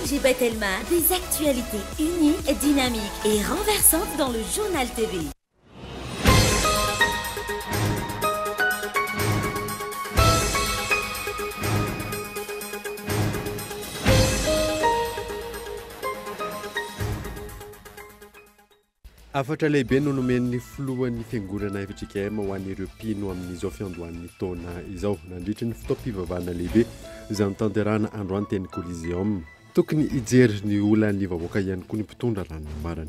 ONG Batelma, des actualités uniques, dynamiques et renversantes dans le Journal TV. Hafatra lehibe no nomen'ny filohan'ny fiangonana fjkm ho an'ireo mpino amin'izao fiandohan'ny taona izao, nandritry ny fotoam-pivavahana lehibe izay notanterahana androany teny Coliseum. Tokony hijery ny olan'ny vahoaka ihany koa ny mpitondra raha ny nambarany.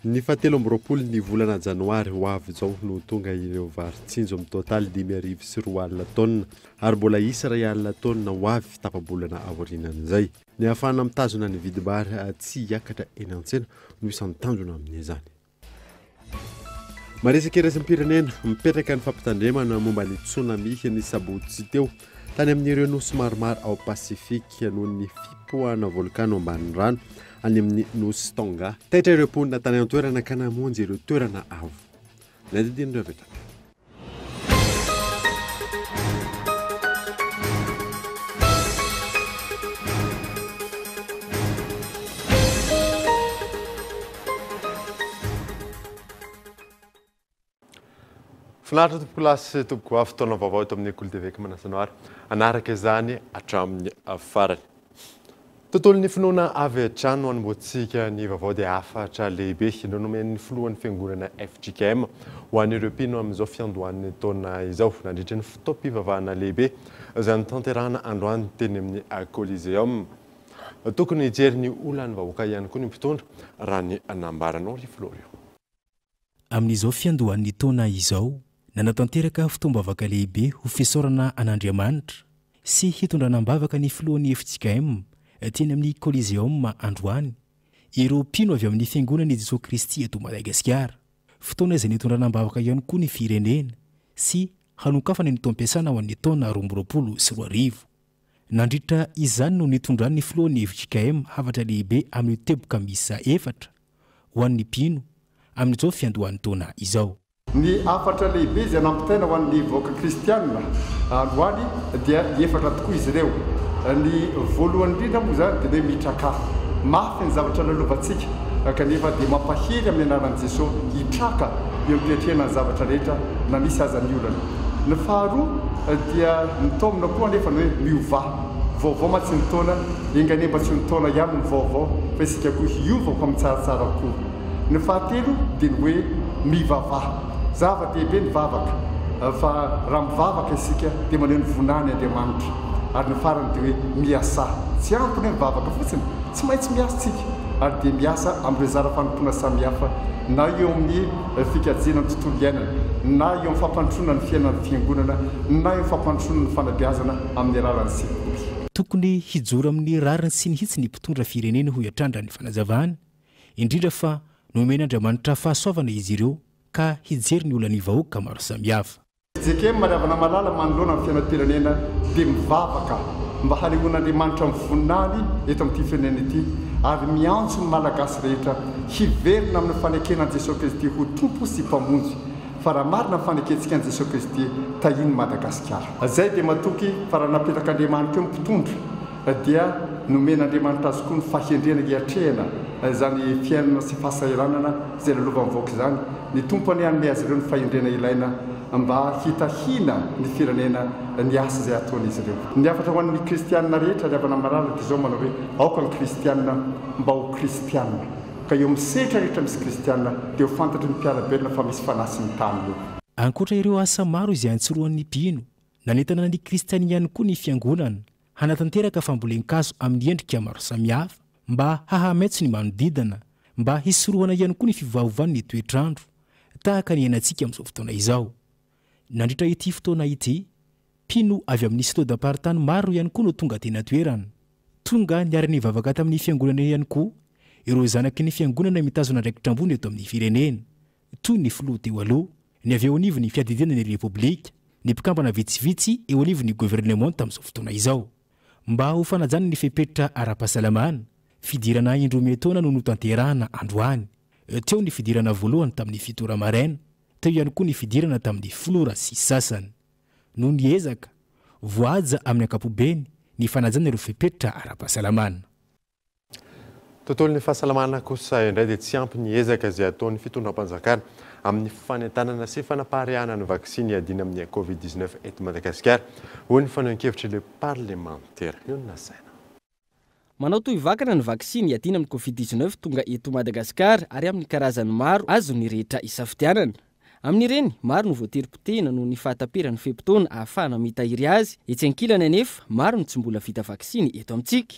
Ny fahatelo amby roapolo ny volana janoary ho avy izao no tonga ireo vary tsinjo amin'ny totaly 2500 taonina ary mbola hisy 1000 taonina ho avy tapa-bolana aorianan'izay. Ny ahafahana mitazona ny vidim-bary tsy hiakatra eny an-tsena no isan'ny tanjona amin'izany. Maresaka iraisam-pirenena, mipetraka ny fampitandremana momba ny tsunami ny sabotsy teo tany amin'ireo nosy maromaro ao Pasifika noho ny fipoahana volkano ambanin'ny rano any amin'ny nosy Tonga. Taitra ireo mponina tany an-toerana ka namonjy ireo toerana avo. Nandidian'ireo avy hatrany. Finaritra tompokolahy sy tompokovavy, fotoana vaovao eto amin'ny Kolo TV ka manasa anao ary hanaraka izany hatramin'ny farany. Tontolon'ny finoana avy hatrany no hanombohantsika ny vaovao dia hafatra lehibe no nomen'ny filohan'ny fiangonana fjkm ho an'ireo mpino amin'izao fiandohan'ny taona izao nandritra ny fotoam-pivavahana lehibe izay notanterahana androany teny amin'ny Coliseum. Tokony hijery ny olan'ny vahoaka ihany koa ny mpitondra raha ny nambaranao ry filoha. Amin'izao fiandohan'ny taona izao, nanatanteraka fotoam-bavaka lehibe ho fisaorana an'Andriamanitra sy hitondrana am-bavaka ny filohan'ny fjkm teny amin'ny Coliseum androany ireo mpino avy amin'ny Fiangonan'i Jesoa Kristy eto Madagasikara. Fotoana izay nitondrana am-bavaka ihany koa ny firenena sy hanokafana ny taom-piasana ho an'ny taona 2022. Nandritra izany no nitondran'ny filohan'ny fjkm hafatra lehibe amin'io teboka miisa efatra ho an'ny mpino amin'izao fiandohan'ny taona izao. Ny hafatra lehibe izay nampitaina ho an'ny vahoaka kristiana androany dia efatra tokoa izy ireo. Ny voalohany indrindra moa izany dia ny hoe mitrakà. Mafy ny zavatra lalovantsika kanefa dia mampahery amin'ny anaran'i Jesoa hitraka eo am-piatrehana ny zavatra rehetra na misy aza ny olana. Ny faharoa dia ny taomina koa anefa ny hoe miovà. Vaovao mantsy ny taona, enga anie mba tsy ho ny taona ihany no vaovao fa isika koa hiova ho amin'ny tsaratsara kokoa. Ny fahatelo dia ny hoe mivavaha. Zava-dehibe ny vavaka fa raha mivavaka isika dia maneho ny voninahiny Andriamanitra. Ary ny farany dia hoe miasà. Tsy ampy ny hoe mivavaka fotsiny, tsy maintsy miasa isika ary dia miasa amin'ireo zara fanompoana samihafa na eo amin'ny fikajiana ny tontolo iainana, na eo amin'ny fampandrosoana ny fiainan'ny fiangonana, na eo amin'ny fampandrosoana ny fanabeazana amin'ny alalan'ny sekoly. Tokony hijoro amin'ny rariny sy ny hitsiny ny mpitondra firenena hoy hatrany raha ny fanazavany, indrindra fa nomen'Andriamanitra fahasoavana izy ireo ka hijery ny olan'ny vahoaka maro samihafa. Fjkm ry havana malala manoloana ny fiainam-pirenena dia mivavaka mba hanehoan'Andriamanitra ny voninahiny eto amin'ity firenena ity ary miantso ny Malagasy rehetra hiverina amin'ny fanekena an'i Jesoa Kristy ho Tompo sy Mpamonjy fa raha marina ny fanekentsika an'i Jesoa Kristy tahian'i Madagasikara. Zay dia matoky fa raha napetrak'Andriamanitra eo ny mpitondra dia nomen'Andriamanitra azy koa ny fahendrena hiatrehana izany fiainana sy fahasahiranana izay lalovan'ny vahoaka izany. Ny Tompo anie hanome azy ireo ny fahendrena ilaina mba hitahiana ny firenena ny asa izay ataon'izy ireo. Ny hafatra ho an'ny kristianina rehetra ry havana malala dia izao manao hoe aoka ny kristianina mba ho kristianina ka eo amin'ny sehatra rehetra misy kristianina dia ho fantatry ny mpiara-belona fa misy fanahy sy ny tany eo. Ankoatra ireo asa maro izay antsorohan'ny mpino, nanentana ny kristiana ihany koa ny Fiangonana hanatanteraka fambolen-kazo amin'ny endrika maro samihafa mba hahamaitso ny manodidina, mba hisorohana ihany koa ny fivaovan'ny toetr'andro tahaka ny iainantsika amin'izao fotoana izao. Nandritra ity fotoana ity, mpino avy amin'ny synodam-paritany maro ihany koa no tonga teny an-toerana. Tonga niara-nivavaka tamin'ny fiangonana ihany koa ireo zanaky ny fiangonana mitazona andraikitra ambony eto amin'ny firenena, toy ny filoha teo aloha, ny avy eo anivon'ny fiadidiana ny Repoblika, ny mpikambana vitsivitsy eo anivon'ny governemanta amin'izao fotoana izao. Mba ho fanajana ny fepetra ara-pahasalamana, fidirana indroa miantaona no notanterahana androany. Teo ny fidirana voalohany tamin'ny fito ora maraina, teo ihany koa ny fidirana tamin'ny folo ora sy sasany. Noho ny ezaka, voahaja amin'ny ankapobeny ny fanajana ireo fepetra ara-pahasalamana. Tontolon'ny fahasalamana kosa indray dia tsy ampy ny ezaka izay ataon'ny fitondram-panjakana amin'ny fanentanana sy fanapariahana ny vaksiny iadiana amin'ny Covid 19 eto Madagasikara, hoy ny fanehoan-kevitr'ireo parlemantera. Io no nasaina. Manao tohy vakana ny vaksiny iadiana amin'ny Covid 19 tonga eto Madagasikara ary amin'ny karazany maro azon'ny rehetra isafidianana. Amin'ireny, maro no voatery potehina noho ny fahataperan'ny fe-potoana ahafahana mitahiry azy, etsy ankilany anefa, maro no tsy mbola vita vaksiny eto amintsika.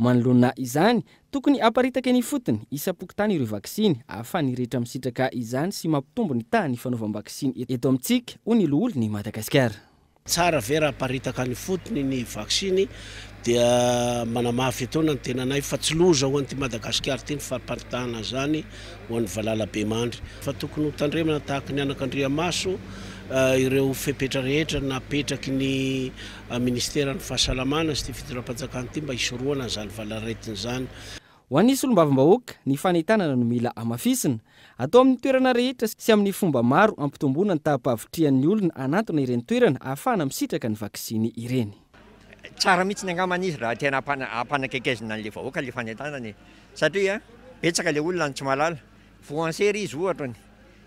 Manoloana izany, tokony haparitaka eny ifotony, isam-pokontany ireo vaksiny, ahafahan'ny rehetra misitraka izany sy mampitombo ny tahan'ny fanaovam-baksiny eto amintsika, hoy ny loholon'i Madagasikara. Tsara ve raha aparitaka any ifotony ny vaksiny dia manamafy etoana ny tenanay fa tsy loza ho an'ity Madagasikara ity ny famparitahana izany ho an'ny valalabemandry fa tokony ho tandremana tahaka ny anakandriamaso ireo fepetra rehetra napetraky ny Ministeran'ny Fahasalamana sy ity fitondram-panjakana ity mba hisorohana an'izany valanaretina izany. Ho an'ny solombavambahoaka, ny fanentanana no mila hamafisina. Atao amin'ny toerana rehetra sy amin'ny fomba maro hampitomboana ny taham-pahavitrihan'ny olona hanantona ireny toerana ahafahana misitraka ny vaksiny ireny. Tsara mihitsy angambany izy raha tena hampanakaikezina an'ilay vahoaka ilay fanentanana e! Satria betsaka ilay olona no tsy mahalala. Voansery izy ohatra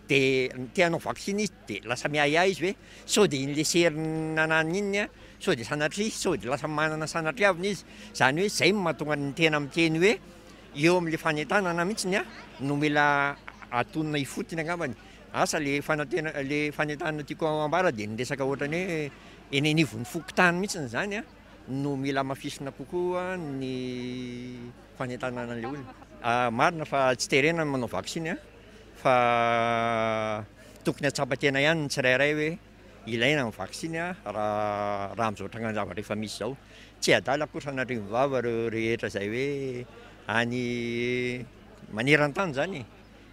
dia te hanao vaksiny izy dia lasa miahiahy izy hoe sao dia iny le sery nananiny iny an, sao dia sanatria, sao dia lasa manana sanatriavina izy, izany hoe izay no mahatonga ny tena miteny hoe eo amin'ilay fanentanana mihitsiny an no mila atonina ifotony angambany, asa le fanantena le fanentanana tiako ambara dia ny resaka ohatran'ny hoe eny anivon'ny fokontany mihitsiny izany an no mila hamafisina kokoa ny fanentanana an'ilay olona. Marina fa tsy terena ny manao vaksiny an. Fa tokony hahatsapa tena ihany ny tsirairay hoe ilaina ny vaksiny raha raha amin'izao trangan-javatra efa misy izao. Tsy adala akory sanatria ny vava ireo rehetra izay hoe any maneran-tany izany e,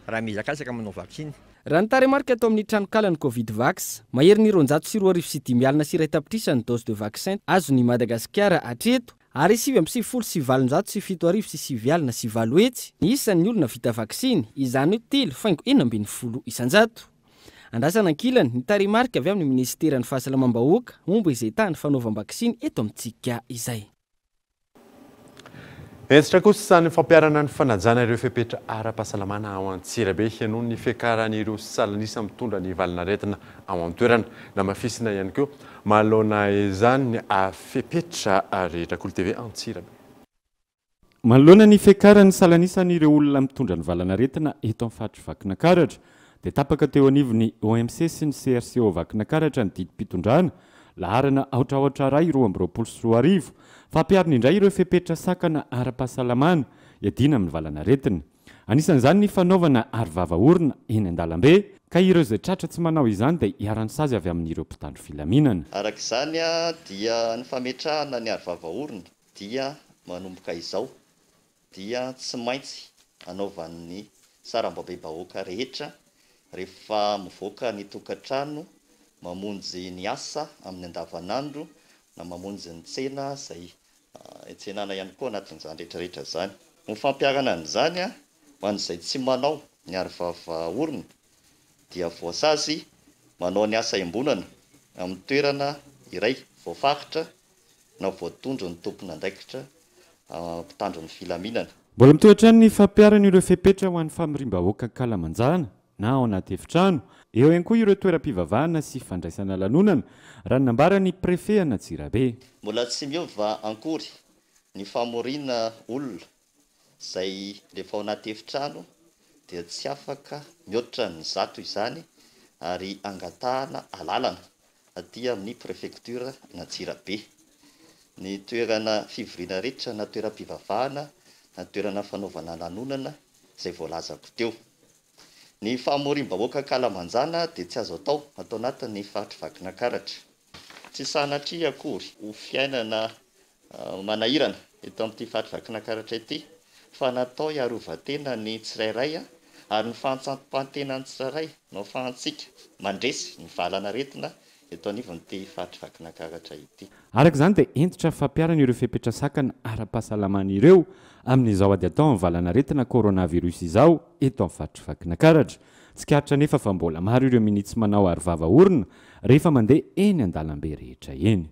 raha mihazakazaka manao vaksiny. Raha ny tarehimarika tao amin'ny tranokalan'ny Covid Vax, maherin'ny 2002 tapitrisa ny dose de vaccin azon'i Madagasikara hatreto, Ary 1899,800 ny isan'ny olona vita vaksiny, izany hoe 3,16 isan-jato. Andrasana ankilany ny tarehimarika avy amin'ny minisiteran'ny Fahasalamam-bahoaka momba izay tahan'ny fanaovam-baksiny eto amintsika izay. Hentitra kosa ny fampiharana ny fanajana ireo fepetra ara-pahasalamana ao Antsirabe noho ny fiakaran'ireo salanisa mitondra ny valanaretina ao an-toerana. Namafisina ihany koa manoloana izany ny fepetra rehetra. Kolo TV Antsirabe. Manoloana ny fiakaran'ny salanisan'ireo olona mitondra ny valanaretina eto amin'ny faritry Vakinankaratra dia tapaka teo anivon'ny OMC sy ny CRCO Vakinankaratra ny didim-pitondrana laharana aotra aotra iray 2022 fa ampiharina indray ireo fepetra sakana ara-pahasalamana iadiana amin'ny valanaretina. Anisan'izany ny fanaovana aro vava orona eny an-dalambe ka ireo izay tratra tsy manao izany dia iharan'ny sazy avy amin'ireo mpitandro filaminana. Araka izany dia ny fametrahana ny aro vava orona dia manomboka izao dia tsy maintsy anaovan'ny sarambabem-bahoaka rehetra rehefa mivoaka ny tokantrano mamonjy ny asa amin'ny andavanandro na mamonjy ny tsena izay Tsenana ihany koa anatin'izany rehetra rehetra izany. Ny fampiharana an'izany ho an'izay tsy manao ny arovava orona dia voasazy manao ny asa iombonana amin'ny toerana iray voafaritra na voatondro ny tompon'andraikitra mpitandro ny filaminana. Mbola mitohy hatrany ny fampiharana ireo fepetra ho an'ny famoriam-bahoaka ankalamanjana na ao anaty efitrano. Eo ihany koa ireo toeram-pivavahana sy fandraisana lanonana, raha ny nambaran'ny Préfet an'Antsirabe. Mbola tsy miova ankory ny famoriana olona izay rehefa ao anaty efitrano dia tsy afaka mihoatra ny 100 izany ary angatahana alalana aty amin'ny Préfecture an'Antsirabe. Ny toerana fivoriana rehetra na toeram-pivavahana na toerana fanaovana lanonana izay voalazako teo. Ny famoriam-bahoaka ankalamanjana dia tsy azo atao ato anatin'ny faritry Vakinankaratra. Tsy sanatria akory ho fiainana manahirana eto amin'ity faritry Vakinankaratra ity fa natao hiarovan-tena ny tsirairay ary ny fahantsampantenan'ny tsirairay no ahafahantsika mandresy ny valanaretina eto anivon'ity faritry Vakinankaratra ity. Araka izany dia hentitra fampiharana ireo fepetra sakana ara-pahasalamana ireo amin'izao ady atao amin'ny valanaretina coronavirus izao eto amin'ny faritry Vakinankaratra. Tsikaritra anefa fa mbola maro ireo minia tsy manao aro vava orona rehefa mandeha eny an-dalambe rehetra eny.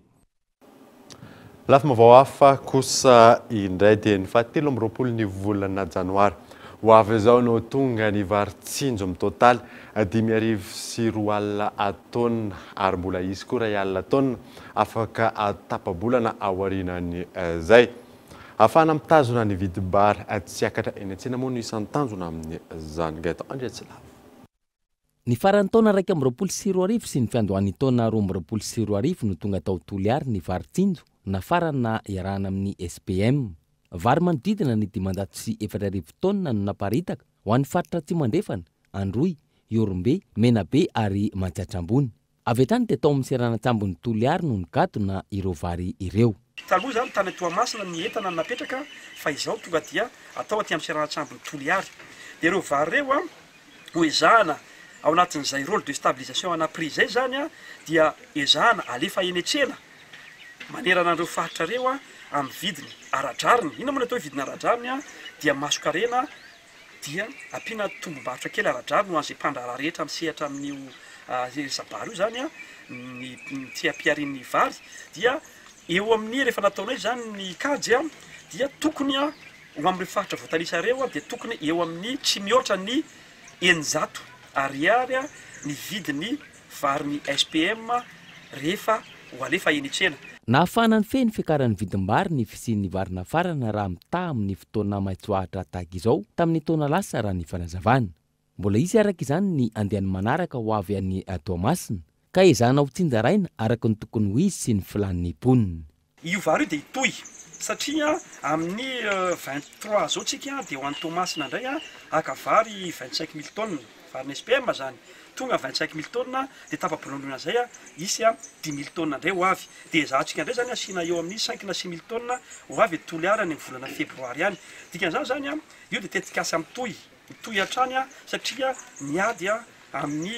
Lafim-baovao hafa kosa indray dia ny fahatelo amby roapolo ny volana janoary ho avy izao no tonga ny vary tsinjo mitotaly 2500 taonina ary mbola hisy koa 1000 taonina afaka tapa-bolana aorianan'izay. Ahafahana mitazona ny vidim-bary tsy hiakatra eny an-tsena moa no isan'ny tanjona amin'izany. Gaëtan Andriatsilavo. Ny faran'ny taona 2021 sy ny fiandohan'ny taona 2022 no tonga tao Toliary ny vary tsinjo nafarana iarahana amin'ny SPM. Vary manodidina ny 504 taonina no naparitaka ho an'ny faritra Atsimo Andrefana, Androy, Ihorombe, Menabe ary Matsiatra Ambony. Avy hatrany dia tao amin'ny seranan-tsambon'i Toliary no nigadona ireo vary ireo. Taloha izany tany Toamasina ny entana no napetraka fa izao tonga dia atao aty amin'ny seranan-tsambon'i Toliary. Dia ireo vary ireo ho ezahana ao anatin'izay rôle de stabilisation ana prix izay izany dia ezahana alefa eny an-tsena manerana an'ireo faritra ireo amin'ny vidiny ara-drariny. Inona moa ny atao hoe vidiny ara-drariny? Dia masonkarena dia ampiana tombom-barotra kely ara-drariny ho an'izay mpandraharaha rehetra misehatra amin'io resa-bary io izany, ny seha-piharian'ny vary dia eo amin'ny rehefa nataonay izany ny kajy dia tokony Ho amin'ireo faritra voatanisa ireo dia tokony eo amin'ny tsy mihoatra ny 600 ariary ny vidin'ny varin'ny SPM rehefa ho alefa eny an-tsena. Nahafahana nifehy ny fiakaran'ny vidim-bary ny fisian'ny vary nafarana raha mitaha amin'ny fotoana maitsoahitra tahaka izao tamin'ny taona lasa raha ny fanazavana. Mbola hisy araka izany ny andiany manaraka ho avy any Toamasina, ka ezahana ho tsinjaraina araka ny tokony ho izy sy ny filàn'ny mponina. Io vary io dia hitohy satria amin'ny 23 zao tsika dia ho any Toamasina indray haka vary 25 mille tonnes, varin'ny SPM zany, tonga 25 mille tonnes dia tapa-bolongana zay hisy 10 mille tonnes indray ho avy, dia ezahantsika indray zany asiana eo amin'ny 5 na 6 mille tonnes ho avy eto Toliara any amin'ny volana febroary any, dikan'izany zany io dia tetikasa mitohy. Mitohy hatrany satria miady amin'ny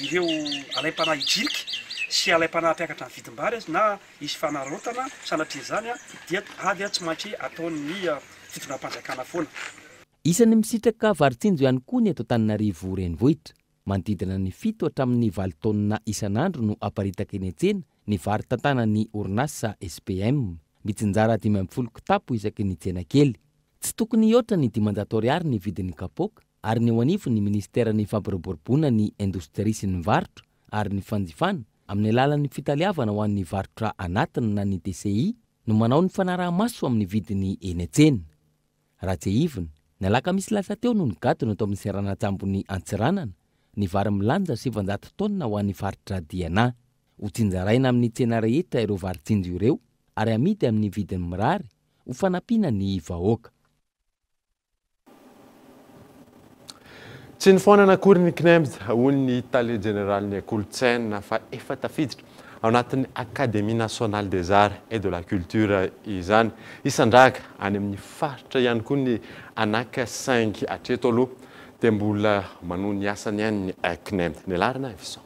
ireo alaim-panahy hijirika sy alaim-panahy hampiakatra ny vidim-bary na hisy fanararaotana sanatria izany dia ady tsy maintsy ataon'ny fitondram-panjakana foana. Isan'ny misitraka vary tsinjo ihany koa ny eto Antananarivo renivohitra. Manodidina ny 7 hatramin'ny 8 taonina isan'andro no aparitaka eny an-tsena ny vary tantanan'ny orinasa SPM. Mitsinjara 15 kitapo isaky ny tsena kely. Tsy tokony hihoatra ny 500 ariary ny vidin'ny kapoaka ary ny eo anivon'ny minisiteran'ny fampiroboroboana ny indostria sy ny varotra ary ny fanjifana amin'ny alalan'ny fitaleavana ho an'ny varotra anatiny na ny DCI no manao ny fanaraha-maso amin'ny vidiny eny an-tsena. Raha tsiahivina, ny alakamisy lasa teo no nigadona tao amin'ny seranan-tsambon'i Antsiranana ny vary milanja 900 taonina ho an'ny faritra Diana. Ho tsinjaraina amin'ny tsena rehetra ireo vary tsinjo ireo ary amidy amin'ny vidiny mirary ho fanampiana ny vahoaka. Tsy nifoanana akory ny CNEMD, hoy ny tale jeneralin'ny kolontsaina, fa efa tafiditra ao anatin'ny Académie nationale des arts et de la culture izany. Hisandrahaka any amin'ny faritra ihany koa ny ANAC saingy hatreto aloha dia mbola manohy ny asany ihany ny CNEMD. Ny laharana Evison.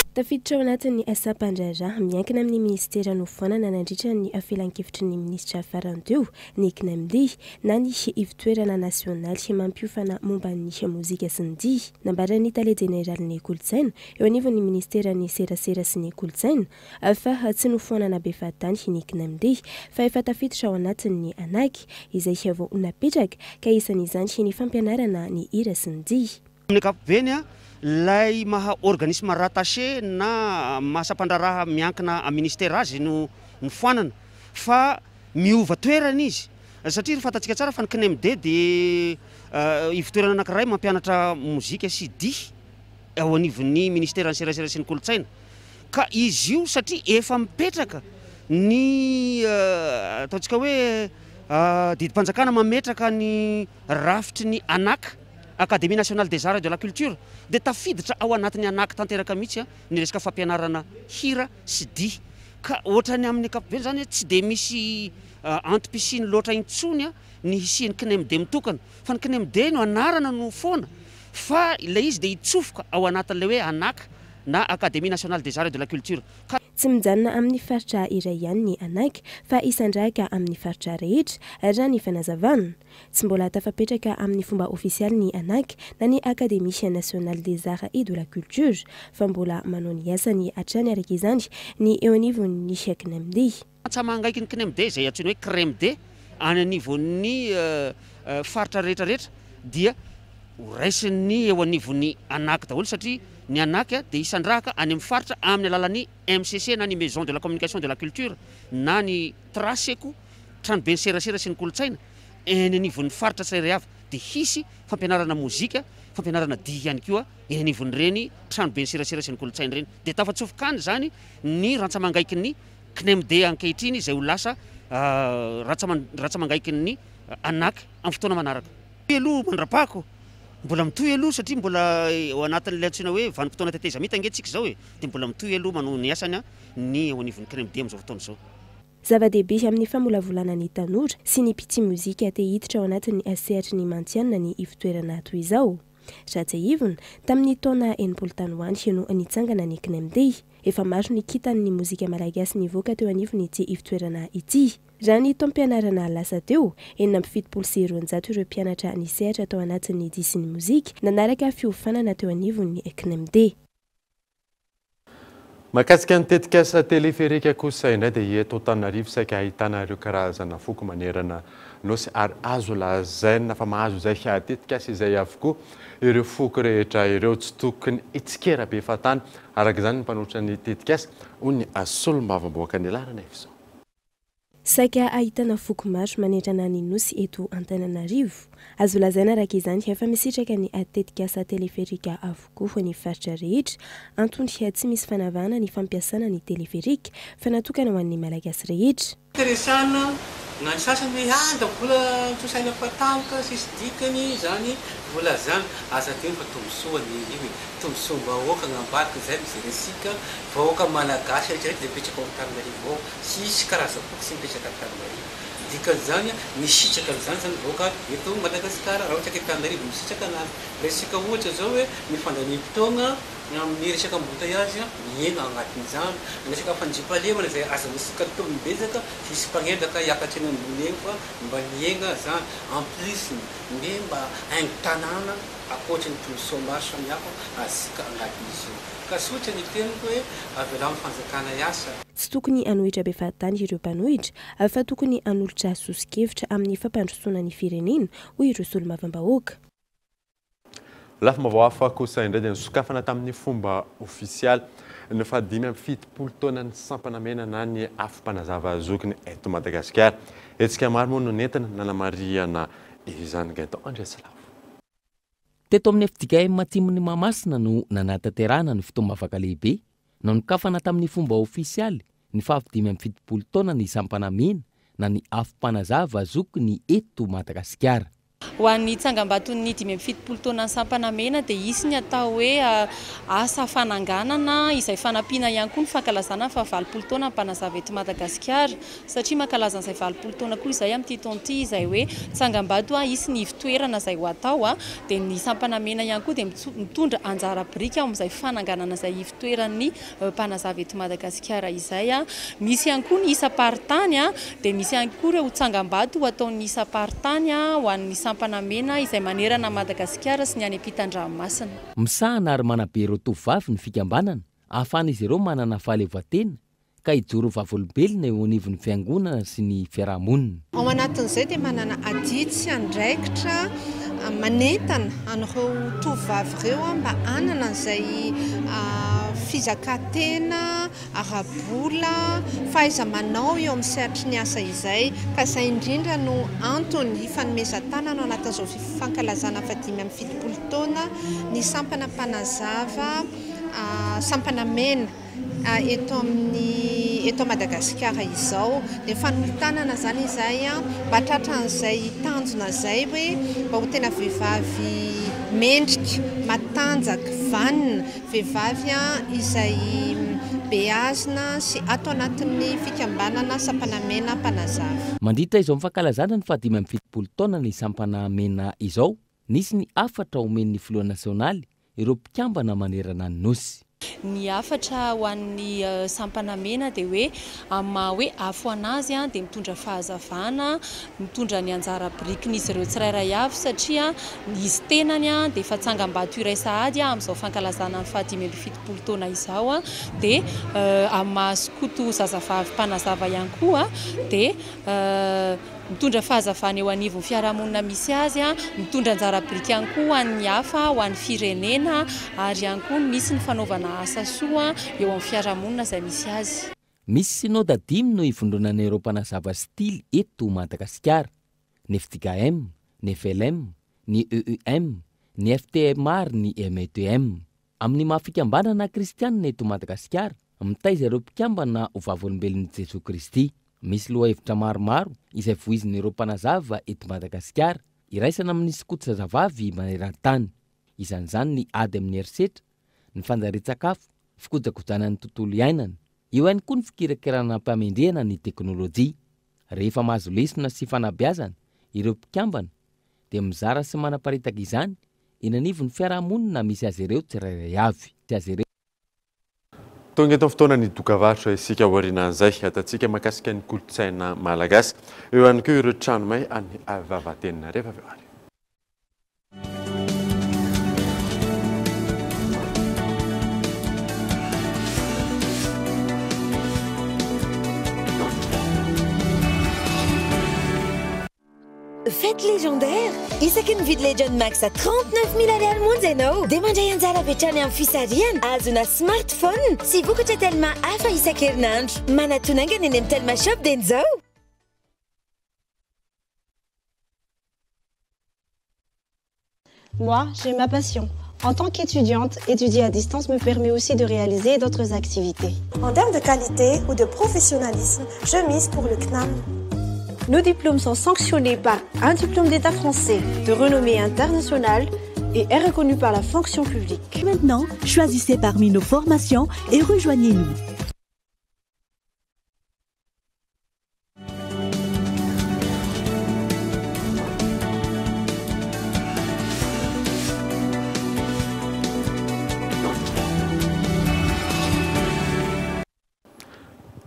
Tafiditra ao anatin'ny sampan-draharaha miankina amin'ny minisitera nofoanana nandritra ny filankevitry ny minisitra farany teo ny CNEMD na ny ivontoerana nasionaly mampiofana momba ny mozika sy ny dihy. Nambaran'ny tale jeneralin'ny kolontsaina eo anivon'ny minisiteran'ny serasera sy ny kolontsaina fa tsy nofoanana be fahatany ny CNEMD fa efa tafiditra ao anatin'ny ANAC izay vao napetraka ka isan'izany ny fampianarana ny hira sy ny dihy. Amin'ny ankapobeny, ilay maha organisme rattaché na maha sampan-draharaha miankina amin'ny ministera azy no nofoanana fa miova toerana izy satria fantatsika tsara fa ny CNEMD dia ivontoerana anankiray mampianatra mozika sy dihy ao anivon'ny ministeran'ny serasera sy ny kolontsaina ka izy io satria efa mipetraka ny ataontsika hoe didim-panjakana mametraka ny rafitry ny ANAC, Académie Nationale des Arts et de la Culture, dia tafiditra ao anatin'ny ANAC tanteraka mihitsy ny resaka fampianarana hira sy dihy. Ka ohatran'ny amin'ny ankapobeny izany tsy dia misy antom-pisiany loatra intsony ny hisian'ny CNEMD mitokana. Fa ny CNEMD no anarana no foana fa ilay izy dia hitsofoka ao anatin'ilay hoe ANAC na Académie Nationale des Arts et de la Culture. Ka. Tsy mijanona amin'ny faritra iray ihany ny ANAC fa hisandrahaka amin'ny faritra rehetra, raha ny fanazavana. Tsy mbola tafapetraka amin'ny fomba ofisialy ny ANAC na ny Académie Nationale des Arts et de la Culture fa mbola manao ny asany hatrany araka izany ny eo anivon'ny CNEMD. Rantsamangaiky ny Cnemd izay antsoina hoe Cremd any anivon'ny faritra rehetra rehetra dia ho raisin'ny eo anivon'ny Anac daholo satria ny Anac dia hisandrahaka any amin'ny faritra amin'ny alalan'ny MCC na ny Maison de la Communication de la Culture na ny Traceco, Tranoben'ny Serasera sy ny Kolontsaina, eny anivon'ny faritra tsirairay avy dia hisy fampianarana mozika, fampianarana dihy ihany koa eny anivon'ireny Tranoben'ny Serasera sy ny Kolontsaina ireny. Dia tafatsofoka any izany ny rantsamangaikin'ny Cnemd ankehitriny izay ho lasa rantsamangaikin'ny Anac amin'ny fotoana manaraka. Mitohy aloha mandrapako, mbola mitohy aloha satria mbola ao anatin'ilay antsoina hoe vanim-potoana tetezamita ange tsika izao e, dia mbola mitohy aloha manao ny asany ny eo anivon'ny Cnemd amin'izao fotoana izao. Zava-dehibe amin'ny famolavolana ny tanora sy ny mpitia mozika te hiditra ao anatin'ny sehatry ny mantianina ny ivotoerana toy izao. Raha tsiahivina, tamin'ny taona 60 tany ho any no nitsangana ny Cnemd. Efa maro ny kintan'ny mozika malagasy nivoaka teo anivon'ity ivotoerana ity. Raha ny taom-pianarana lasa teo, 276 ireo mpianatra nisehatra tao anatin'ny dihy sy ny mozika, nanaraka fiofanana teo anivon'ny Cnemd. Mahakasika ny tetikasa teleferika kosa indray dia eto Antananarivo saika ahitana ireo karazana foko manerana Nosy ary azo lazaina fa mahazo izay tetikasa izay avokoa ireo foko rehetra ireo. Tsy tokony hitsikera be fahatany araka izany ny mpanolotra ny tetikasa, hoy ny solombavambahoakan'i Laranaivoson. Saika ahitana foko maro manerana ny Nosy eto Antananarivo. Azo lazaina araka izany fa misitraka ny tetikasa teleferika avokoa ny faritra rehetra. Antony tsy misy fanavahana ny fampiasana ny teleferika fa natokana ho an'ny Malagasy rehetra. Teresana na ny sasany hoe ah da vola trosaina fahatany ka tsisy dikany izany vola zany, aza adino fa tombotsoa anie io e, tombotsoam-bahoaka agnambadika izay no jerentsika, vahoaka malagasy rehetra rehetra dia mipetraka ao Antananarivo ao, tsisy karazam-poko tsy mipetraka Antananarivo, dikan'izany misitraka an'izany zany vahoaka eto Madagasikara raha ohatra ka Antananarivo misitraka anazy, raisika ohatra zao hoe ny fandaniam-potoagna Amin'ny resaka embouteillages, mihena ao anatin'izany. Ny resaka fandriampahalemana izay aza misy tombony betsaka, hisy mpanendaka hiakatra eny ambony eny fa mba mihena izany. En plus ny mba haingon-tanàna ankoatry ny tombotsoa maro samihafa azontsika anatin'izy io. Ka tsotra ny teniko hoe avelao ny fanjakana hiasa. Tsy tokony hanohitra be fahatany ireo mpanohitra fa tokony hanolotra soso-kevitra amin'ny fampandrosoana ny firenena, hoy ireo solombavambahoaka. Lafim-baovao hafa kosa indray dia nosokafana tamin'ny fomba ofisialy ny faha 75 taonan'ny sampana mena na ny afo mpanazava zokiny eto Madagasikara. Hetsika maro moa no nentina nanamarihana izany Gaëtan Andriatsilavo. Teto amin'ny fjkm Atsimon'i Mahamasina no nanatanterahana ny fotoam-bavaka lehibe nanokafana tamin'ny fomba ofisialy ny faha 75 taona ny sampana mena na ny afo mpanazava zokiny eto Madagasikara. Ho an'ny tsangambaton'ny 75 taonan'ny Sampana Mena dia hisy ny atao hoe asa fananganana izay fanampiana ihany koa ny fankalazana ny faha 80 taona ny mpanazava eto Madagasikara satria mankalaza an'izay 80 taona koa izay amin'ity taona ity izay hoe tsangambato hisy ny ivotoerana izay ho atao dia ny Sampana Mena ihany koa dia mitondra anjara biriky ao amin'izay fananganana izay ivotoeran'ny mpanazava eto Madagasikara izay. Misy ihany koa ny isam-paritany dia misy ihany koa ireo tsangambato ho ataon'ny isam-paritany ho an'ny sampana mena izay manerana an'i Madagasikara sy ny any ampitan-dranomasina. Misahana ary manabe ireo tovovavy ny fikambanana ahafahan'izy ireo manana fahaleovantena ka hijoro vavolombelona eo anivon'ny fiangonana sy ny fiarahamonina. Ao anatin'izay dia manana adidy sy andraikitra manentana an'ireo tovovavy ireo mba hanana an'izay fizakan-tena ara-bola, fahaiza-manao eo amin'ny sehatry ny asa izay. Ka izay indrindra no antony hifanomezan-tanana ao anatin'izao fankalazana faha-75 taona ny sampana mpanazava sampana mena. eto amin'ny eto Madagasikara izao. Dia fanolo-tanana izany izahay mba tratran'izay tanjona izay hoe mba ho tena vehivavy mendrika, matanjaka, vanona, vehivavy izay beazina sy ato anatin'ny fikambanana Sampana Mena Mpanazava. Mandritra izao fankalazana ny faha-75 taona ny Sampana Mena izao, nisy ny hafatra omen'ny filoha nasionaly ireo mpikambana manerana ny Nosy. Ny hafatra ho an'ny sampana mena dia hoe amin'ny maha hoe afo an'azy dia mitondra fahazavana, mitondra ny anjara birikin'izy ireo tsirairay avy satria izy tenany dia efa tsangambato iray sahady amin'izao fankalazana ny faha-75 taona izao dia amin'ny maha skoto zazavavy mpanazava ihany koa dia Mitondra fahazavana eo anivon'ny fiarahamonina misy azy, mitondra anjara biriky ihany koa ho an'ny hafa, ho an'ny firenena ary ihany koa misy ny fanaovana asa soa eo amin'ny fiarahamonina izay misy azy. Misy synoda dimy no ivondronan'ireo mpanazava stily eto Madagasikara, ny fjkm, ny flm, ny EEM, ny FTM ary ny METM. Amin'ny maha fikambanana kristianina eto Madagasikara, mitaiza ireo mpikambana ho vavolombelon'i Jesoa Kristy. Misy lohahevitra maromaro izay voizin'ireo mpanazava eto Madagasikara, iraisana amin'ny skoto zazavavy maneran-tany. Isan'izany ny ady amin'ny herisetra, ny fanjarian-tsakafo, fikojakojana ny tontolo iainana. Eo ihany koa ny fikirakirana am-pahamendrehana ny teknolojia. Rehefa mahazo lesona sy fanabeazana ireo mpikambana dia mizara sy manaparitaka izany eny anivon'ny fiarahamonina misy azy ireo tsirairay avy. Azy ireo. Tonga eto amin'ny fotoanan'ny dokavarotra isika aorianan'izay hiatantsika mahakasika ny kolontsaina malagasy. Eo ihany koa ireo trano may any Vavatenina rehefa avy eo ary. Fête légendaire! Isaky ny mividy Legend Max à 39 000 ariary monja ianao dia mandray anjara avy hatrany amin'ny fisarihana ahazoana smartphone sy vokatra Telma hafa isan-kerinandro. Manatona haingana eny amin'ny Telma Shop dieny izao! Moi, j'ai ma passion. En tant qu'étudiante, étudier à distance me permet aussi de réaliser d'autres activités. En termes de qualité ou de professionnalisme, je mise pour le CNAM. Nos diplômes sont sanctionnés par un diplôme d'État français de renommée internationale et est reconnu par la fonction publique. Maintenant, choisissez parmi nos formations et rejoignez-nous.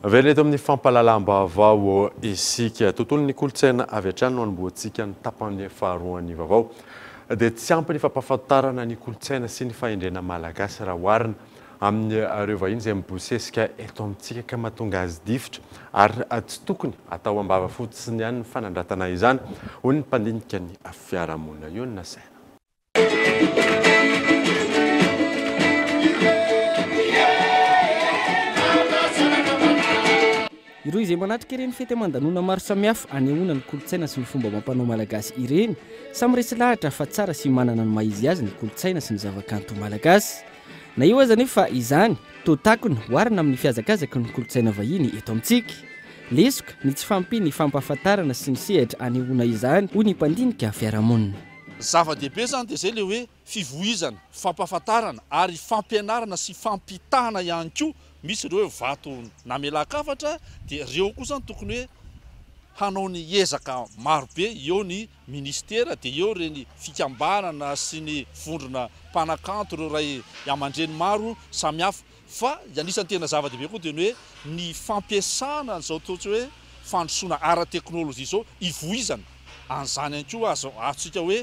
Velona eto amin'ny fampahalalam-baovao isika. Tontolon'ny kolontsaina avy hatrany no anombohantsika ny tapany faharoan'ny vaovao. Dia tsy ampy ny fampahafantarana ny kolontsaina sy ny fahendrena malagasy raha oharina amin'ireo vahiny izay mibosesika eto amintsika ka mahatonga azy difotra ary tsy tokony atao am-bava fotsiny ihany ny fanandratana izany, hoy ny mpandinika ny fiarahamonina. Io no nasaina. Ireo izay manatrika ireny fety aman-danona maro samihafa anehoana ny kolontsaina sy ny fomba amam-panao malagasy ireny, samy resy lahatra fa tsara sy manana ny maha izy azy ny kolontsaina sy ny zavakanto malagasy. Na eo aza anefa izany, toa takona oharina amin'ny fihazakazaky ny kolontsaina vahiny eto amintsika. Lesoka ny tsy fahampian'ny fampahafantarana sy ny sehatra anehoana izany, hoy ny mpandinika fiarahamonina. Zava-dehibe izany dia izay ilay hoe fivoizana, fampahafantarana ary fampianarana sy fampitana ihany koa. Misy ireo hoe vato namelan-kafatra dia ireo koa izany tokony hoe hanao ny ezaka marobe eo ny Ministera dia eo ireny fikambanana sy ny vondrona mpanakanto ireo ray amandreny maro samihafa fa anisan'ny tena zava-dehibe koa dia ny hoe ny fampiasana an'izao ataontsika hoe fandrosoana ara-teknolojia izao hivoizana an'izany ihany koa azo azontsika hoe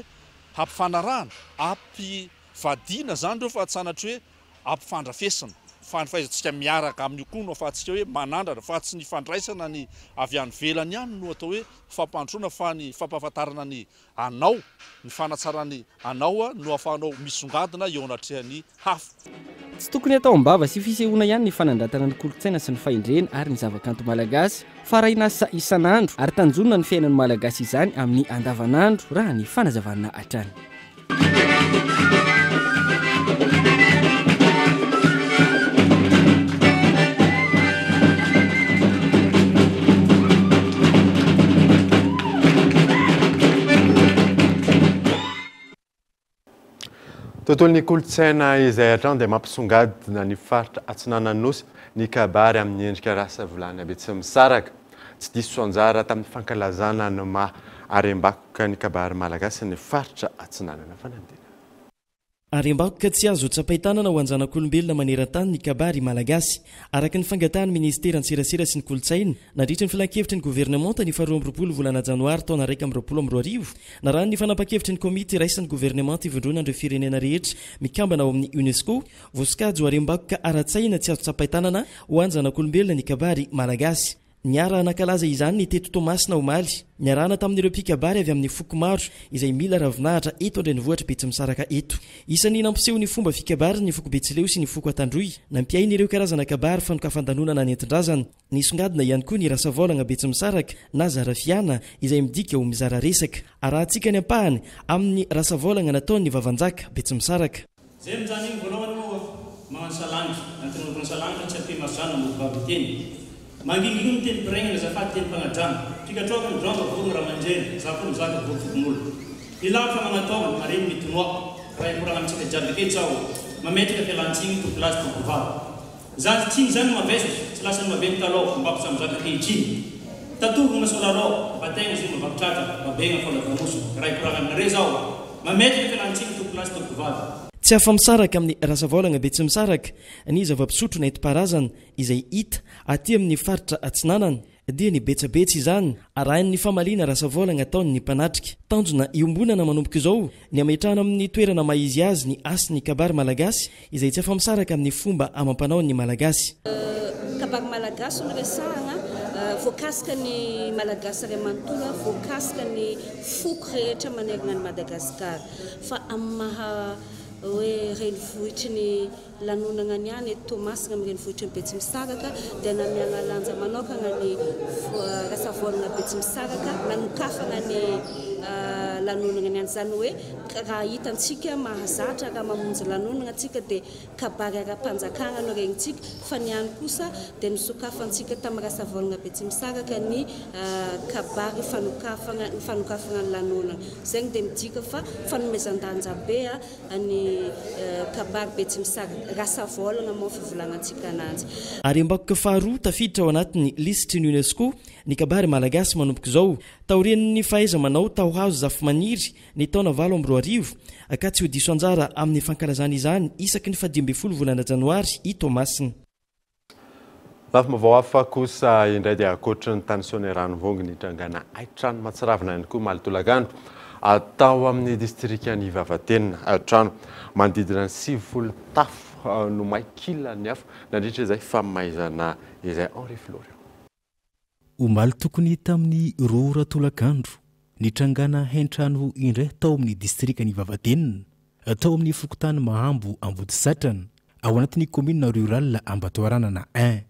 hampifanarahana ampivadiana izany ireo fa tsy sanatria hoe ampifandrafesina fa ny fahaizantsika miaraka amin'io koa no afahantsika hoe manandrana fa tsy ny fandraisana ny avy any ivelany ihany no atao hoe fampandrosoana fa ny fampahafantarana ny anao, ny fanatsarany anao no ahafahanao misongadina eo anatrehan'ny hafa. Tsy tokony hatao am-bava sy fisehoana ihany ny fanandratana ny kolontsaina sy ny fahendrena ary ny zavakanto malagasy fa arahina asa isan'andro ary tanjonina ny fiainan'ny Malagasy izany amin'ny andavanandro raha ny fanazavana hatrany. Tontolon'ny kolontsaina izay hatrany dia mampisongadina ny faritra atsinanan'ny Nosy ny kabary amin'ny endrika rasa vilany Betsimisaraka. Tsy diso anjara tamin'ny fankalazana ny maha harem-bakoka ny kabary malagasy ny faritra Atsinanana. Fanadinana. Harem-bakoka tsy azo tsapain-tanana ho an-janak'olombelona maneran-tany ny kabary malagasy. Araka ny fangatahan'ny Minisiteran'ny Serasera sy ny Kolontsaina, nandritra ny filankevitry ny governemanta ny faharoa amby roapolo volana janoary taona 2021, narahan'ny fanapan-kevitry ny komity iraisan'ny governemanta ivondronan'ireo firenena rehetra mikambana ao amin'ny Unesco, voasokajy ho harem-bakoka ara-tsaina tsy azo tsapain-tanana ho an-janak'olombelona ny kabary malagasy. Niara-nankalaza izany ny teto Toamasina omaly, niarahana tamin'ireo mpikabary avy amin'ny foko maro izay mila ravinahitra eto an-drenivohitra Betsimisaraka eto. Isan'ny nampiseho ny fomba fikabary ny foko Betsileo sy ny foko Antandroy, nampiaina ireo karazana kabary fanokafan-danonana nentin-drazana. Nisongadina ihany koa ny Rasavaolagna Betsimisaraka na Zarafiana izay midika ho mizara resaka. Arahantsika ny ampahany amin'ny Rasavaolagna nataon'ny Vavanjaka Betsimisaraka. Zay amin'izany iny voalohany moa magnano salanitra, anatin'ny magnano salanitra tsy ampy mazana mody vavy teny. Mangingigny ny teny piregnana azafady teny mpagnajana. Mpikatroka ny drôga vorogno raha aman-dreny, za koa mizaka vory fokonolona. Ny lavitra magnataogna, ny marigny mitonoa. Raha hikoragna amintsika jiaby ake tsaho, mametraka fialan-tsigny tompolahy sy tompovavy. Zaza tsiny zany mavesatra, tsy lasa ny maventy talôha, mbako samy zaka ankehitriny. Tatovogna solalô, bategna zegny mavaky tratra, babegna fôla vamoso. Raha hikoragna aminareo zaho, mametraka fialan-tsiny tompolahy sy tompovavy. Tsy afa-misaraka amin'ny Rasavaolagna Betsimisaraka ny zava-pisotro nentim-paharazana izay hita aty amin'ny faritra Atsinanana. Dia ny betsabetsy izany, arahin'ny famaliana rasavaolagna ataon'ny mpanatrika. Tanjona iombonana manomboka izao ny hametrahana amin'ny toerana maha izy azy ny hasin'ny kabary malagasy izay tsy afa-misaraka amin'ny fomba amam-panaon'ny Malagasy. Kabary malagasy no resahana, voakasika ny Malagasy iray manontolo, voakasika ny foko rehetra manerana an'i Madagasikara. Fa amin'ny maha hoe renivohitry ny Lanonana ny any eto Toamasina amin'ny renivohitry ny Betsimisaraka dia namiana lanja manokana ny Rasavoalina Betsimisaraka nanokafana ny lanonana ny any. Izany hoe raha hitantsika mahazatra raha mamonjy lanonana tsika dia kabary ara-panjakana no regnintsika fa ny any kosa dia nosokafantsika tamin'ny Rasavoalina Betsimisaraka ny kabary fanokafana ny fanokafana ny lanonana. Izay dia midika fa fanomezan-danja be ny kabary betsimisaraka, rasavaolagna moa fivolagnantsika ananjy. Harem-bakoka faharoa tafiditra ao anatin'ny lisitry ny Unesco ny kabary malagasy manomboka izao, taorian'ny fahaiza-manao Taohazo Zafimaniry ny taona 2008, ka tsy ho diso anjara amin'ny fankalazana izany isaky ny fahadimy ambin'ny folo volana janoary i Toamasina. Lafim-baovao hafa kosa indray dia ankoatry ny tany Soanierana-Vongo nitrangana haintrano mahatsiravina ihany koa omaly tolakandro tao amin'ny distrikan'i Vavatenina. Trano manodidina ny 90 tafo no may kilan'ny afo nandritra izay famaizana izay. Henri Florian. Omaly tokony tamin'ny 2 ora tolakandro, nitrangana haintrano indray tao amin'ny distrikan'i Vavatenina, tao amin'ny fokontany Mahambo Ambodisatrana, ao anatin'ny kaominina rurale Ambatoaranana I.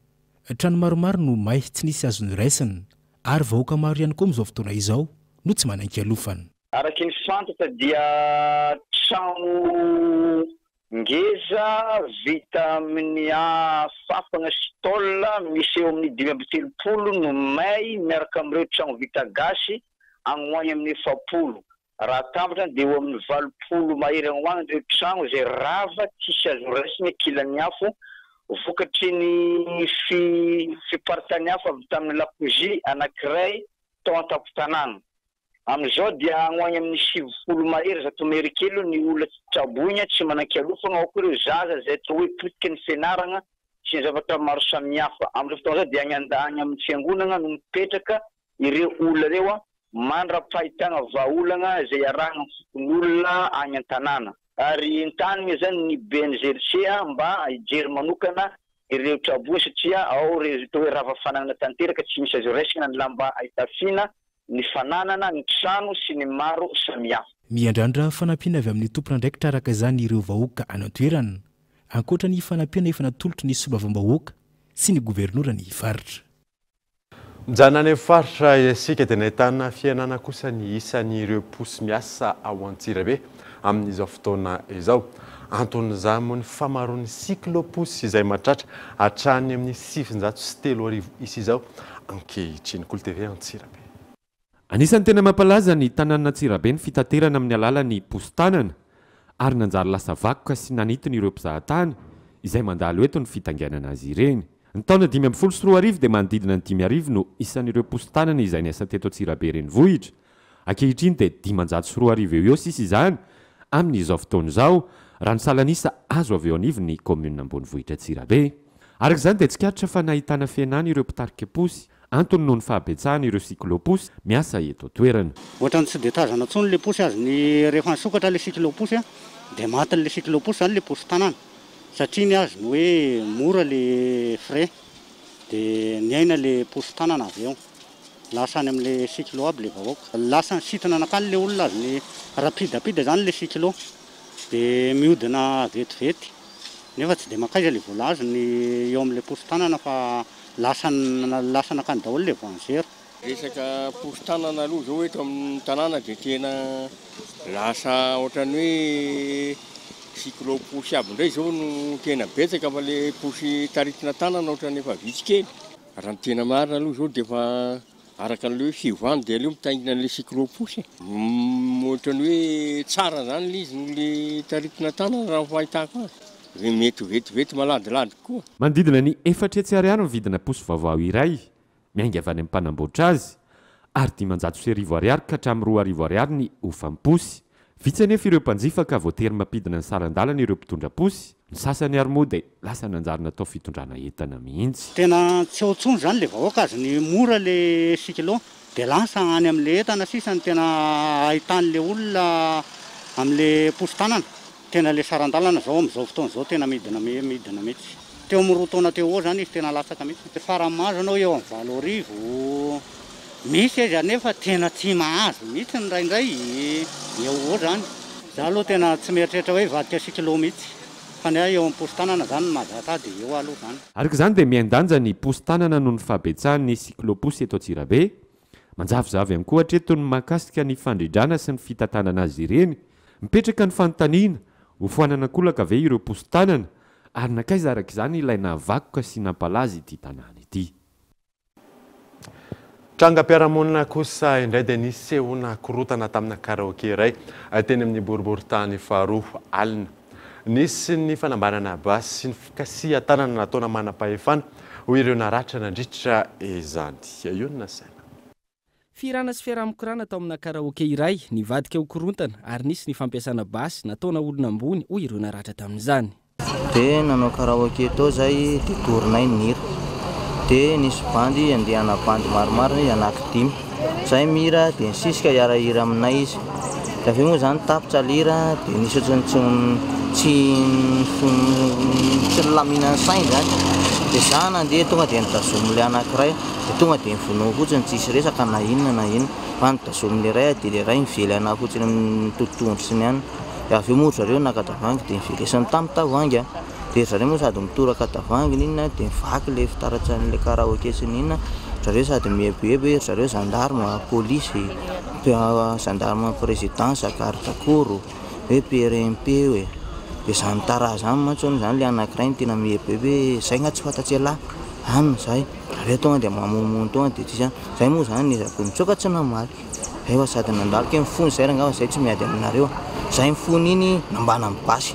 Trano maromaro no may tsy nisy azo noraisina, ary vahoaka maro ihany koa amin'izao fotoana izao no tsy manan-kialofana. Araky ny fantatra dia trano ngeza vita amin'ny fafana sy tôle misy eo amin'ny 35 no may miaraka amin'ireo trano vita gasy any ho any amin'ny 40. Raha atambatra dia eo amin'ny 80 mahery any ho any ireo trano izay rava tsisy azo raisina kilan'ny afo vokatry ny fiparitahan'ny afo avy tamin'ny lakozia anankiray tao an-tampon-tanàna. Amin'izao dia any ho any amin'ny 90 mahery 100 mahery kely ny olona tsy traboina, tsy manan-kialofana, ao koa ireo zaza izay atao hoe potika ny fianarana sy ny zavatra maro samihafa. Amin'izao fotoana izao dia any any amin'ny fiangonana no mipetraka ireo olona ireo mandra-pahitana vahaolana izay iarahana amin'ny fokonolona any an-tanàna. Ary entanina izany ny BNGRC mba hijery manokana ireo traboina satria ao ireo atao hoe rava fananana tanteraka tsy misy azo raisina ny lamba itafiana, ny fananana, ny trano sy ny maro samihafa. Miandrandra fanampiana avy amin'ny tompon'andraikitra araka izany ireo vahoaka any an-toerana, ankoatra ny fanampiana efa natolotry ny solombavambahoaka sy ny governoran'ny faritra. Mijanona any amin'ny faritra isika dia nahitana fihenana kosa ny isan'ireo posy miasa ao Antsirabe amin'izao fotoana izao. Anton'izany moa ny famaroan'ny cyclo-posy izay mahatratra hatrany amin'ny 3900 isa izao ankehitriny. Kolo TV Antsirabe. Anisan'ny tena mampalaza ny tanànan'Antsirabe ny fitaterana amin'ny alalan'ny posy tanana ary nanjary lasa vakoka sy nanintona ireo mpizahatany izay mandalo eto ny fitaingainana azy ireny. Ny taona 2015 dia manodidina ny 5000 no isan'ireo posy tanana izay niasa teto Antsirabe renivohitra. Ankehitriny dia 2500 eo eo sisa izany amin'izao fotoana izao, raha ny salan'isa azo avy eo anivon'ny kaominina ambonivohitra Antsirabe. Araka izany dia tsikaritra fa nahitana fihenana ireo mpitarika posy, antony noho ny fahabetsahana ireo cyclo-posy miasa eto an-toerana. Ohatran'ny tsy dia tazana intsony ilay posy azony rehefa nisokatra ilay cyclo-posy dia matin'ilay cyclo-posy izany ilay posy tanana satria ny azy ny hoe mora ilay frais dia niaina ilay posy tanana avy eo. Lasa any amin'ilay cyclo aby ilay vahoaka. Lasa nisintona nankany ilay olona azony rapide-rapide izany ilay cyclo dia mihodina vetivety nefa tsy dia mankaiza ilay vola azony eo amin'ilay posy tanana fa lasa lasa nankany daholo ilay voanzera. Resaka posy tanana aloha izao eto amin'ny tanàna dia tena lasa ohatran'ny hoe cyclo posy aby indray izao no tena betsaka fa ilay posy taritina tanana ohatran'ny efa vitsy kely. Raha ny tena marina aloha izao dia efa araka an'ilay hoe fiovana dia aleo mitaingina an'ilay cyclo-pousse e. Ohatran'ny hoe tsara izany ilay izy noho ilay taritina tanana raha ny fahitako azy. Dia mety ho vetivety maladilady kokoa. Manodidina ny 400 ariary ny vidina posy vaovao iray, miainga avy any amin'ny mpanamboatra azy, ary 1500 ariary ka hatramin'ny 2000 ariary ny hofan'ny posy. Vitsy anefa ireo mpanjifa ka voatery mampidina ny saran-dalana ireo mpitondra posy, ny sasany ary moa dia lasa nanjary natao fitondrana entana mihitsy. Tena tsy ao intsony izany ilay vahoaka, azony mora ilay cyclo dia lasa any amin'ilay entana sisa no tena ahitan'ilay olona amin'ilay posy tanana. Tena ilay saran-dalana izao amin'izao fotoana izao tena midina midina mihitsy. Teo amin'ny 2 taona teo ho eo izany izy tena latsaka mihitsy. Farany mahazo ianao eo amin'ny 8000. Misy izy anefa tena tsy mahazo mihitsy indraindray eo ho eo zany. Za aloha tena tsy mieritreritra hoe hivadika cyclo mihitsy fa ny ahy eo amin'ny posy tanana zany no mahazatra ahy dia eo aho aloha zany. Araka izany dia mihen-danja ny posy tanana noho ny fahabetsahan'ny cyclo-posy eto Antsirabe. Manjavozavo ihany koa hatreto ny mahakasika ny fandrindrana sy ny fitantanana azy ireny. Mipetraka ny fanontaniana, ho foanana an-kolaka ve ireo posy tanana ary nankaiza araka izany ilay nahavakoka sy nampalaza ity tanàna ity? Trangam-piarahamonina kosa indray dia nisehoana korontana tamina karaoke iray teny amin'ny boriborintany faharoa alina. Nisy ny fanambanana basy sy ny fikasihan-tanana nataona manam-pahefana hoy ireo naratra nandritra izany. Io no nasaina. Fihirana sy fiaraha-mikorana tao amina karaoke iray nivadika ho korontana ary nisy ny fampiasana basy nataona olona ambony hoy ireo naratra tamin'izany. Dia nanao karaoke tao zay dia dorinay ny hira. Dia nisy bandy andiana bandy maromaro izy anaky dimy. Zay mihira dia nisisika hiara hira aminay izy. Dia avy eo moa zany tapitra le hira dia nisy ohatran'ny tsy tsy tsy nilamina ny sainy zany. Dia za nandeha tonga dia notazominy le anakiray dia tonga dia nivonoa fotsiny tsisy resaka na inona na inona. Fa notazominy le iray dia le iray nively anah fotsiny nitototohondry sy ny anona. Dia avy eo moa ry zareo naka tavoahangy dia nivelesany tamin'ny tavoahangy an. Dia ry zareo moa sady mitoraka tavoahangy n'inona dia mivaky ilay fitaratra an'ilay karaoke sy ny inona. Ry zareo sady mieboebo hoe ry zareo gendarme, polisy, gendarme présidence, garde cour, hoe PRMP hoe. Dia izany tara izany mantsy hono izany ilay anankiray no tena mieboebo hoe izay nga tsy fantatr'ialahy, any izahay. Ry zareo tonga dia mamonomono tonga dia tsisy an. Izay moa izany niezaka nitsoaka tsy namaly. Ewa sady nandalo kay mifona zay rangah fa zay tsy miady aminareo a! Zay mifona iny nambana amin'ny basy.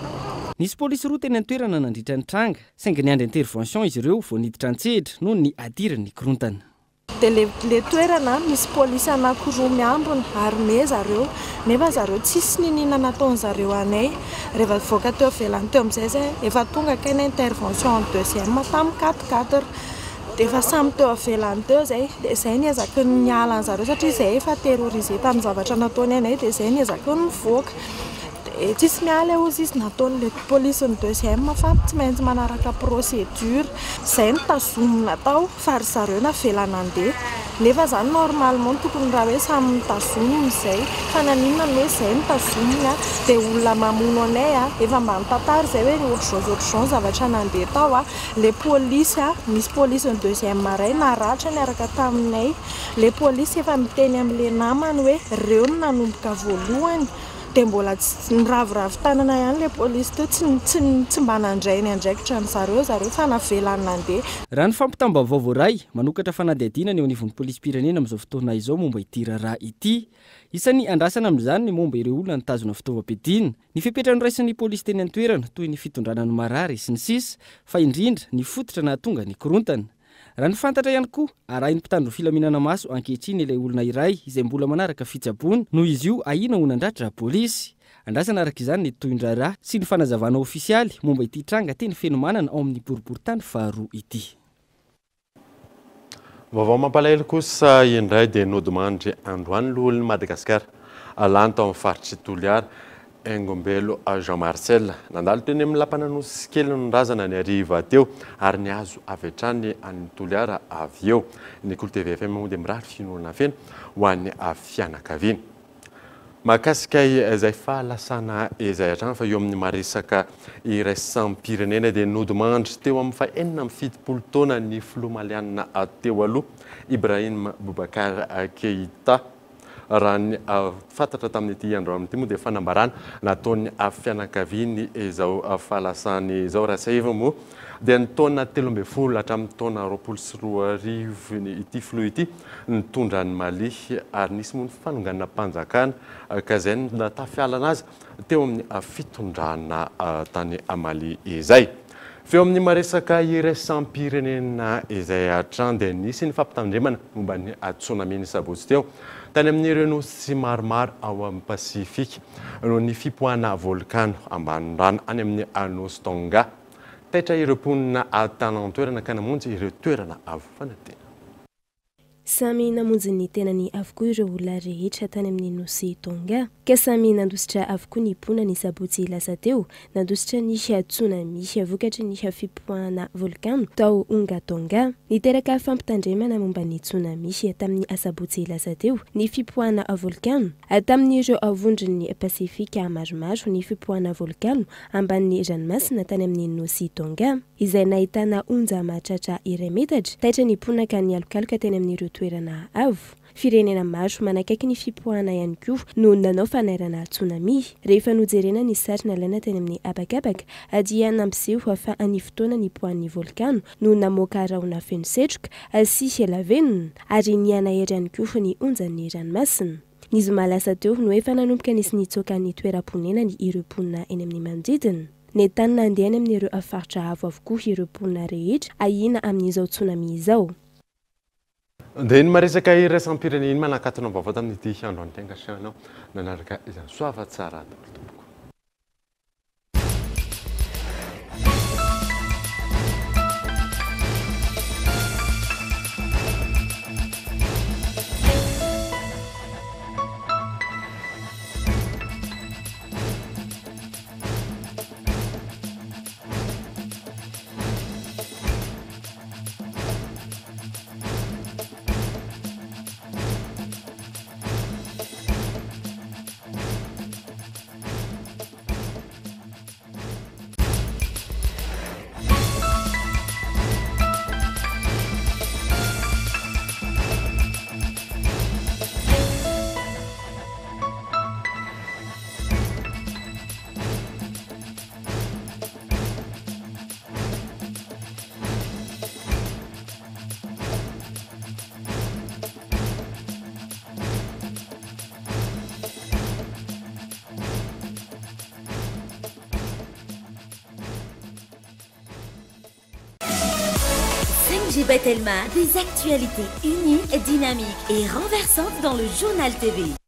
Nisy polisy roa teny an-toerana nandritra ny tranga, saingy niandry intervention izy ireo vao niditra an-tsehatra noho ny hadirin'ny korontana. Dia le le toerana misy polisy anakiroa miambina, armée zareo, nefa zareo tsisy niniana nataon'zareo anay, rehefa nivoaka teo ivelany teo amizay zay efa tonga kay ny intervention en deuxième tamin'ny quatre quatre. Dia efa samy teo avelany teo izay, dia izay niezaky ny niala an'zareo satria izay efa terrorisé tamin'ny zavatra nataony anay dia izay niezaky ny nivoaka. Dia tsisy miala eo hozy izy nataon'ilay police-n'ny deuxième fa tsy maintsy manaraka procédure. Izay no tazomina tao fa ry zareo navela nandeha. Nefa izany normalement tokony raha hoe samy notazomina izay fa naninona no hoe izay no tazomina dia olona mamono anay efa mba nitantara izay hoe ohatr'izao sy ohatr'izao ny zavatra nandeha tao. Le polisy a, misy polisy ny deuxième maray naratra niaraka taminay, le polisy efa miteny amle namany hoe reo no nanomboka voalohany, de mbola tsy niraviravy tanana ihany le polisy teo, tsy tsy tsy mba nandray ny andraikitra ny zareo zareo fa navelany nandeha. Raha ny fampitam-baovao voaray, manokatra fanadihadiana ny eo anivon'ny polisim-pirenena amin'izao fotoana izao momba ity raharaha ity. Isan'ny andrasana amin'izany ny momba ireo olona nitazona fitaovam-piadiana. Ny fepetra noraisin'ny polisy teny an-toerana, toy ny fitondrana ny marary, sy ny sisa, fa indrindra ny fototra nahatonga ny korontana. Raha ny fantatra ihany koa, arahin'ny mpitandro filaminana maso ankehitriny ilay olona iray izay mbola manaraka fitsaboana noho izy io ahiana ho nandratra polisy. Andrasana araka izany ny tohin-draharaha sy ny fanazavana ofisialy momba ity tranga teny Fenomanana ao amin'ny boriborintany faharoa ity. Vaovao mampalahelo kosa indray dia nodimandry androany loholon'i Madagasikara lany tao amin'ny faritr'i Toliara, Haingombelo Jean Marcel. Nandalo teny amin'ny lapan'Anosikely ny razana ny hariva teo ary nihazo avy hatrany an'i Toliara avy eo. Ny Kolo TV FM moa dia mirary finoana feno ho an'ny fianakaviana. Mahakasika izay fahalasana izay hatrany fa eo amin'ny maha resaka iraisam-pirenena dia nodimandry teo amin'ny faha-76 taona ny filoha malianina teo aloha, Ibrahim Boubacar Keïta. Raha ny fantatra tamin'ity androany ity moa dia fanambarana nataon'ny fianakaviany izao fahalasany izao. Raha tsiahivina moa dia ny taona 13 hatramin'ny taona 2020 ity filoha ity nitondra an'i Mali ary nisy moa ny fanonganam-panjakana ka izay no nahatafialana azy teo amin'ny fitondrana tany Mali izay. Feo amin'ny maresaka iraisam-pirenena izay hatrany dia nisy ny fampitandremana momba ny tsunami ny sabotsy teo tany amin'ireo nosy maromaro ao amin'ny Pasifika noho ny fipoahana volkano ambany rano any amin'ny nosy Tonga. Taitra ireo mponina tany an-toerana ka namonjy ireo toerana avo fanadina. Samy namonjy ny tenany avokoa ireo olona rehetra tany amin'ny nosy Tonga. Ka samy nandositra avokoa ny mponina ny sabotsy lasa teo, nandositra ny tsunami vokatry ny fipoahana volkano tao Unga Tonga. Niteraka fampitandremana momba ny tsunami tamin'ny asabotsy lasa teo ny fipoahana volkano tamin'ireo vondron'ny Pasifika maromaro ny fipoahana volkano ambanin'ny ranomasina tany amin'ny nosy Tonga. Izay nahitana onja mahatratra iray metatra, taitra ny mponina ka nialokaloka teny amin'ireo toerana avo. Firenena maro manakaiky ny fipoahana ihany koa no nanao fanairana tsunami. Rehefa nojerena ny sary nalaina teny amin'ny habakabaka dia nampiseho fa ny fotoana nipoahan'ny volkano no namoaka rahona feno setroka sy lavenona ary nihanahery ihany koa ny onjan'ny ranomasina. Ny zoma lasa teo no efa nanomboka nisy nitsoaka ny toeram-ponenany ireo mponina eny amin'ny manodidina. Nentanina handeha any amin'ireo faritra avo avokoa ireo mponina rehetra ahiana amin'izao tsunami izao. Dia ny maresaka iraisam-pirenena manakatona vaovao tamin'ity androany ity ankasitrahanao nanaraka izany. Soava tsara daholo tompoko. 5G by Telma, des actualités uniques, dynamiques et renversantes dans le journal TV.